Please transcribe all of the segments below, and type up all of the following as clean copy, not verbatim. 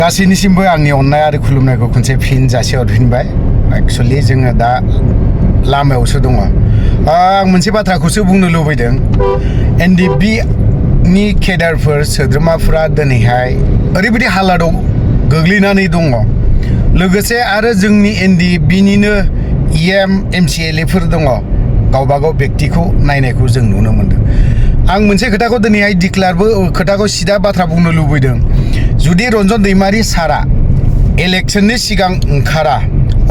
गासैनिसिमबो आंनि अननाय आरो खुलुमनायखौ खनसे फिन जासिहरफिनबाय। एक्चुअलि जोङो दा लामायावसो दङ। आं मोनसे बाथ्राखौसो बुंनो लुबैदों। एनडिएफबि नि केडारफोर सोद्रोमाफोरा दिनैहाय ओरैबायदि हालादाव गोग्लैनानै दङ। लोगोसे आरो जोंनि एनडिएफबिनिनो इएम एमसिएलएफोर दङ। गावबागाव व्यक्तिखौ नायनायखौ जों नुनो मोनदों। आं मोनसे खोथाखौ दिनैहाय खोथाखौ सिदा बाथ्रा बुंनो लुबैदों। जुदि रन्जन दैमारि सारा इलेक्शननि सिगां ओंखारा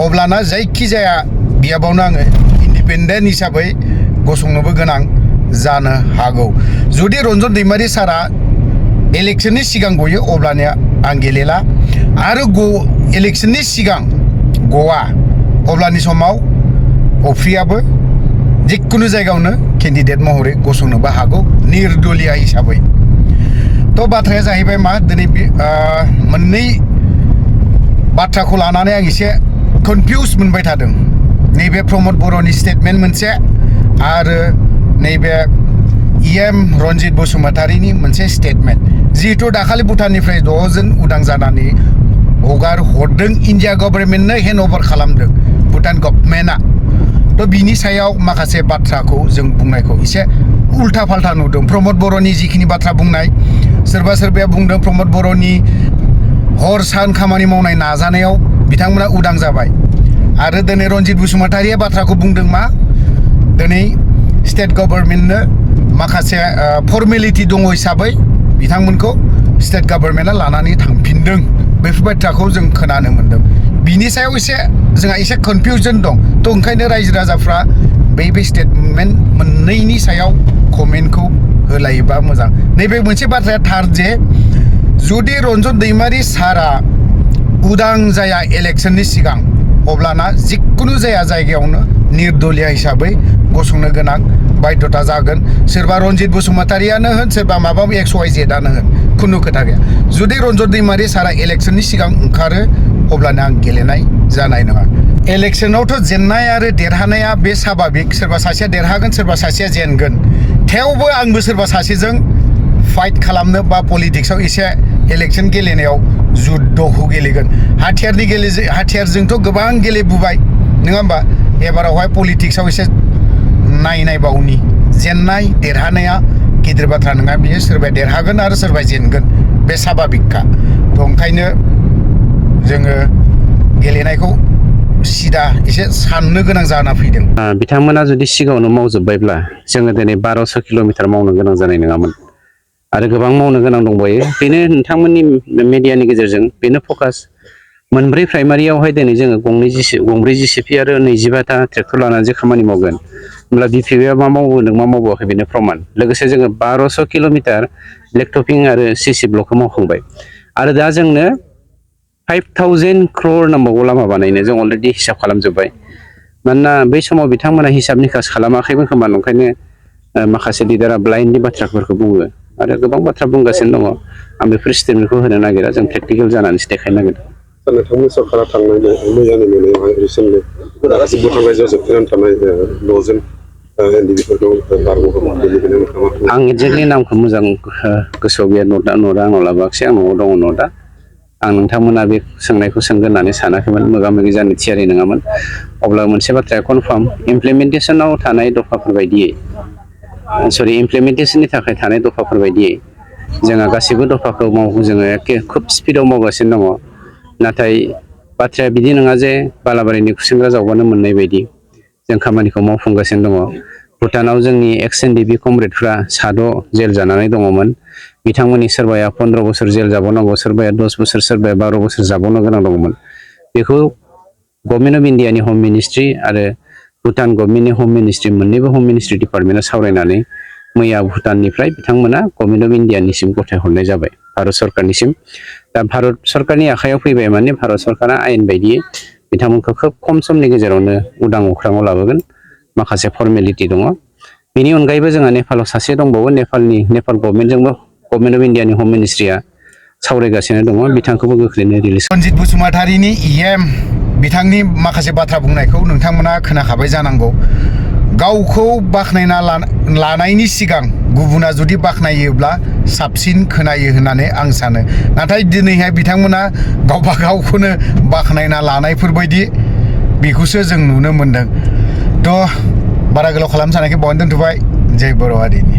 अब्लाना जायखिजाया बियाबावनो आङो इन्डिपेन्डेन्ट हिसाबै गसंनोबो गोनां जानो हागौ। जुदि रन्जन दैमारि सारा इलेक्शननि सिगां गयो अब्लानिया आं गेलेला आरो इलेक्शननि सिगां गवा अब्लानि समाव अफ्रियाबो जिखुनु जायगायावनो केन्डिडेट महरै गसंनोबो हागौ निर्दलिया हिसाबै। तो बाथ्राया जाहैबाय मा दिनै मोननै बाथ्राखौ लानानै आं एसे कनफिउज मोनबाय थादों। नैबे प्रमद बर'नि स्टेटमेन्ट मोनसे आरो नैबे इएम रन्जित बसुमतारिनि मोनसे स्टेटमेन्ट। जिहेतु दाखालि भुटाननिफ्राय 6 जन उदां जानानै हगार हरदों, इन्डिया गभर्नमेन्टनो हेन्ड अभार खालामदों भुटान गभर्नमेन्टआ। तो बिनि सायाव माखासे बाथ्राखौ जों बुंनायखौ एसे उल्था फाल्था नुदों। प्रमद बर'नि जिखिनि बाथ्रा बुंनाय, सोरबा सोरबाया बुंदों प्रमद बर'नि हर सान खामानि मावनाय नाजानायाव बिथांमोना उदां जाबाय। आरो दिनै रन्जित बसुमतारिया बाथ्राखौ बुंदों मा, दिनै स्टेट गभर्नमेन्टनो माखासे फर्मेलिटि दङ हिसाबै बिथांमोनखौ स्टेट गभर्नमेन्टआ लानानै थांफिनदों। बेफोर बाथ्राखौ जों खोनानो मोन्दों। बिनि सायाव जोंहा एसे कनफिउजन दं। तो ओंखायनो रायजो राजाफ्रा बे स्टेटमेन्ट मोननैनि सायाव कमेन्टखौ होलायोबा मोजां। नैबे मोनसे बाथ्राया थार जे जुदि रन्जन दैमारि सारा उदां जाया इलेक्शननि सिगां अब्लाना जिखुनु जाया जायगायावनो निर्दलिया हिसाबै गसंनो गोनां बाध्यता जागोन। सोरबा रन्जित बसुमतारियानो होन, सोरबा माबा XYZआनो होन, खुनु खोथा गैया। जुदि रन्जन दैमारि सारा इलेक्शननि सिगां ओंखारो अब्लाना आं गेलेनाय जानाय नङा। इलेक्शनावथ' जेननाय आरो देरहानाया बे स्वाभाबिक। सोरबा सासेया देरहागोन, सोरबा सासेया जेनगोन। थेवबो आंबो सोरबा सासेजों फाइट खालामनो बा पलिटिक्सआव एसे इलेक्शन गेलेनायाव जुद्धखौ गेलेगोन। हाथियारजोंथ' गोबां गेलेबोबाय नङा होमबा। एबारावहाय पलिटिक्सआव एसे नायबावनि। जेननाय देरहानाया गिदिर बाथ्रा नङा। बियो सोरबाया देरहागोन आरो सोरबाया जेनगोन, बे स्वाभाबिकखा। तो ओंखायनो जोङो गेलेनायखौ सिदा एसे साननो गोनां जाना फैदों। बिथांमोना जुदि सिगाङावनो मावजोब्बायब्ला जोङो दिनै 1200 किल'मिटार मावनो गोनां जानाय नङामोन आरो गोबां मावनो गोनां दंबायो। बेनो नोंथांमोननि मिडियानि गेजेरजों बेनो फकास। मोनब्रै प्राइमारियावहाय दिनै जोङो गंब्रै जिसिपि आरो 25टा ट्रेक्टर लानानै जे खामानि मावगोन, होमब्ला बिपिएफआ मा मावबोदों मा मावबोआखै बेनो प्रमान। लोगोसे जोङो 1200 किल'मिटार ब्लेकटपिं आरो सिसि ब्लकखौ मावखांबाय आरो दा जोंनो 5000 crore नांबावगौ लामा बानायनो। जों अलरेडि हिसाब खालामजोब्बाय। मानोना बै समाव बिथांमोना हिसाब निकास खालामाखैमोन खोमा, ओंखायनो माखासे लिडारा ब्लाइन्डनि बाथ्राफोरखौ बुङो आरो गोबां बाथ्रा बुंगासिनो दङ। आं बेफोर स्टेटमेन्टखौ होनो नागिरा, जों प्रेक्टिकेल जानानैसो देखायनो नागिरदों। नोंथांमोन सरकारा थांनाय मैयानि मोनायावहाय रिसेन्टलि भुटान रायजोआव जोबथेनानै थानाय 6 जन एनडिएफबिफोरखौ बारग'होबाय। बेनिखायनो नोंथाङा आं एक्जेक्टलि नामखौ मोजां गोसोआव गैया। नटआ आंनाव लाबोआखिसै, आंनाव दङ नटआ। आं नोंथांमोना बे सोंनायखौ सोंगोन होननानै सानाखैमोन, मोगा मोगि जानो थियारि नङामोन। अब्ला मोनसे बाथ्राया कनफार्म, इमप्लिमेन्टेसनाव थानाय दफाफोर बायदियै इमप्लिमेन्टेसननि थाखाय थानाय दफाफोर बायदियै जोंहा गासैबो दफाखौ जोङो खोब स्पिडआव मावगासिनो दङ। नाथाय बाथ्राया बिदि नङा जे बालाबारिनि खुसेंग्रा जावबानो मोननाय बायदि जों खामानिखौ मावफुंगासिनो दङ। भुटानाव जोंनि एक्स एनडिएफबि कमरेडफ्रा 6 जेल जानानै दङमोन। बिथांमोननि सोरबाया 15 बोसोर जेल जाबावनांगौ, सोरबाया 10 बोसोर, सोरबाया 12 बोसोर जाबावनो गोनां दङमोन। बेखौ गभर्नमेन्ट अफ इन्डियानि हम मिनिस्ट्रि आरो भुटान गभर्नमेन्टनि हम मिनिस्ट्रि, मोननैबो हम मिनिस्ट्रि डिपार्टमेन्टआ सावरायनानै मैया भुटाननिफ्राय बिथांमोना गभर्नमेन्ट अफ इन्डियानिसिम गथायहरनाय जाबाय, भारत सरकारनिसिम। दा भारत सरकारनि आखायाव फैबाय माने भारत सरकारा आयेन बायदियै बिथांमोनखौ खोब खम समनि गेजेरावनो उदां अख्राङाव लाबोगोन। माखासे फर्मेलिटि दङ। बेनि अनगायैबो जोंहा नेपालाव सासे दंबावो। नेपाल गभर्नमेन्टजोंबो गभर्नमेन्ट अफ इन्डियानि हम मिनिस्ट्रिया सावरायगासिनो दङ। बिथांखौबो गोख्रैनो रिलिज। रन्जित बसुमतारिनि इएम बिथांनि माखासे बाथ्रा बुंनायखौ नोंथांमोना खोनाखाबाय जानांगौ। गावखौ बाख्नायना लानायनि सिगां गुबुना जुदि बाख्नायोब्ला साबसिन खोनायो होननानै आं सानो नाथाय दिनैहाय बिथांमोना गावबा गावखौनो बाख्नायना लानायफोरबायदि बेखौसो जों नुनो मोनदों थ' बारा गोलाव खालामनो सानाखै बावनो दोनथ'बाय जय बर' हारिनि